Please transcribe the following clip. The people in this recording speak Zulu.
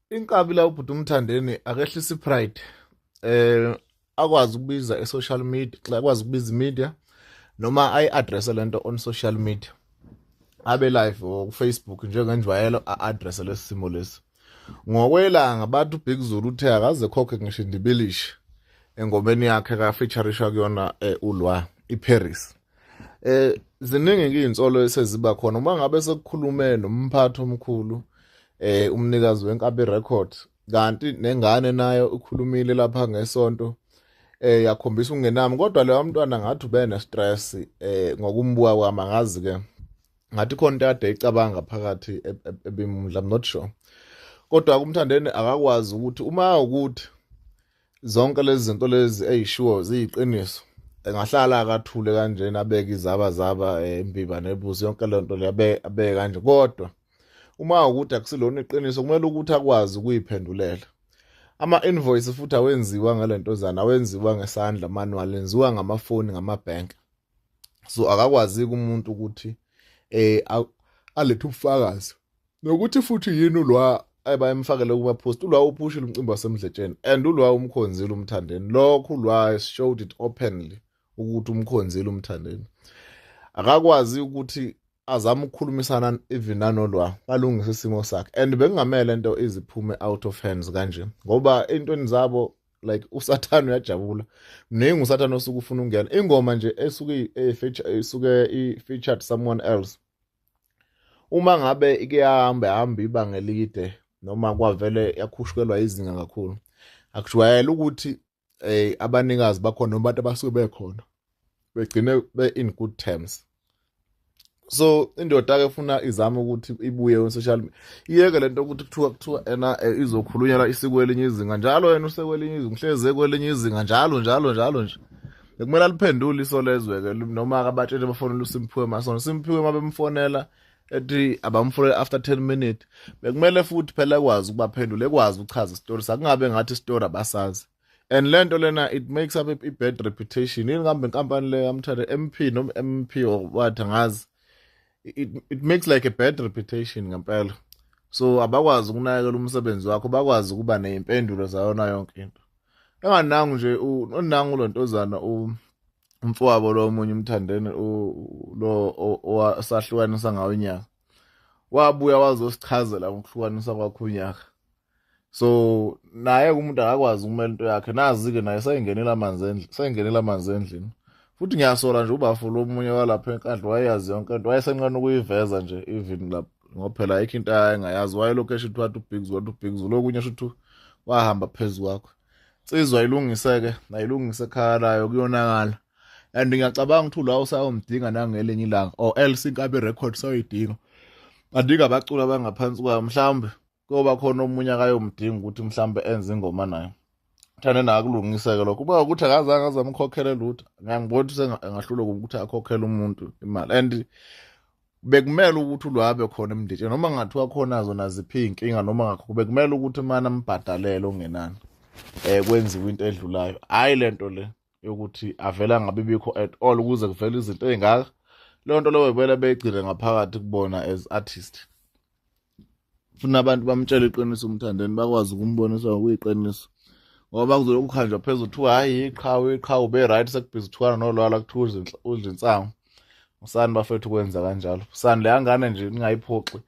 Inkabi la ubhuti uMthandeni akehlisa ipride. Akwazi ukubiza e-social media, akwazi ukubiza media noma ayi-address lento on social media. Abe live or ku-Facebook njengenjwayelo a-address lesi simo lesi. Ngokwelanga bathi uBig Zulu uthe akaze khokhe ngisho indibilishi engomeni yakhe ka-featurisha kuyona ulwa iParis. Ziningi ke izinsolo eseziba khona uma ngabe sekukhulume nomphathi omkhulu, umnikazi weNkabi Record, kanti nengane nayo ukhulumile lapha ngesonto, yakhombisa ukungenami, kodwa leyo mntwana ngathi ube ne stress ngokumbuka kwami. Angazi ke, ngathi khona into kade icabanga phakathi ebimudla, I'm not sure. Kodwa kuMthandeni akakwazi ukuthi uma ukuthi zonke lezi zinto lezi eyishiwo ziyiqiniso, engahlala akathule kanjena, abeke izaba zaba imbiba nebuzi, yonke le nto le abeke kanje. Kodwa uma ukuthi akusilona iqiniso, kumele ukuthi akwazi ukuyiphendulela. Ama-invoice futhi awenziwa ngalentozana, awenziwa ngesandla manual, enziwa ngamafoni, ngamabhenki. So akakwazi umuntu ukuthi alethe ubufakazi nokuthi futhi yini ulwa abayemfakele kuma post. Ulwa uphushile umcimbi wasemdletsheni and ulwa umkhonzile uMthandeni. Lokho ulwa showed it openly ukuthi umkhonzile uMthandeni. Akakwazi ukuthi azame ukukhulumisana even nanolwa, balungise isimo sakhe, and bekungamele into iziphume out of hands kanje, ngoba entweni zabo like uSathane uyajabula. Mningi uSathane osuke ufuna ukungena ingoma nje esuke i-feature, esuke i-featured someone else. Uma ngabe ike yahamba hamba ibanga elide noma kwavele yakhushukelwa izinga kakhulu, akujwayele ukuthi abanikazi bakhona noma abantu abasuke bekhona begcine be in good terms. So indoda ke funa izame ukuthi ibuye ku social media, iyeke lento ukuthi kuthiwa ena izokhulunyelwa isikwelinye izinga njalo, yena usekwelinye izinga, uhleze kwelinye izinga njalo njalo njalo nje. Bekumele aliphendule isolezwe ke noma akabatshele bafonela uSimphiwe Masono. Simphiwe mabemfonela ethi abamfonela after 10 minutes, bekumele futhi phela ekwazi ukubaphendula, ekwazi ukuchaza isitori sakungabe ngathi isitori abasazi. And lento lena, it makes up a bad reputation. Yini kambe inkampani le yamthatha MP noma MP or what, angazi. It makes like a bad reputation ngempela. So abakwazi ukunakekela umsebenzi wakho, bakwazi ukuba nezimpendulo zayona yonke into. Enganangu nje unangu lontozana, umfowabo lo omunye uMthandeni lo owasahlukanisa ngawo unyaka, wabuya wazosichazela ngokuhlukanisa kwakhe unyaka. So naye umuntu akakwazi ukumela into yakhe. Nazi-ke naye sayingenela amanzi endlini, sayingenela amanzi endlini futhi. Ngiyasola nje ubafo lo munye walapha eNkandla wayeyazi yonke into, wayesenqena ukuyiveza nje even lapho, ngoba phela ayikho into ayengayazi. Wayelokhu esho ukuthi wathi uBiggs, wathi uBiggs lokunye, esho ukuthi wahamba phezu kwakho. Insizwa ayilungise-ke, ayilungise ekhaya layo, kuyonakala. And ngiyacabanga ukuthi ula usayomdinga nangelinye ilanga, or else Inkabi Record sayoyidinga, adinga abaculi abangaphansi kwayo. Mhlawumbe kuyoba khona omunye akayomdinga ukuthi mhlawumbe enze ingoma naye. Thande nakulungise-ke lokho. Uba ukuthi akazange azamkhokhele lutho, ngiyangibona ukuthi engahluleka ukuthi akhokhele umuntu imali. And bekumele ukuthi ulwabe khona emndetsheni, noma ngathiwa khona zona ziphi iy'nkinga noma ngakho, bekumele ukuthi mane ambhadalele okungenani, kwenziwe into edlulayo, hhayi le nto le yokuthi avele angabi bikho at all ukuze kuvele izinto ey'ngaka. Leyo nto leyo kumele beyigcine ngaphakathi kubona as artist. Funa abantu bamtshele iqiniso uMthandeni, bakwazi ukumbonisa ngokuyiqiniso, ngoba kuzolokhu kuhanjwa phezulu kuthiwa hhayi, iqhawe, iqhawe ube-right, sekubhizi kuthukana nolwala, kuthiwa udla insangu. Usani bafethu kwenza kanjalo, usani leya ngane nje ningayiphoxi.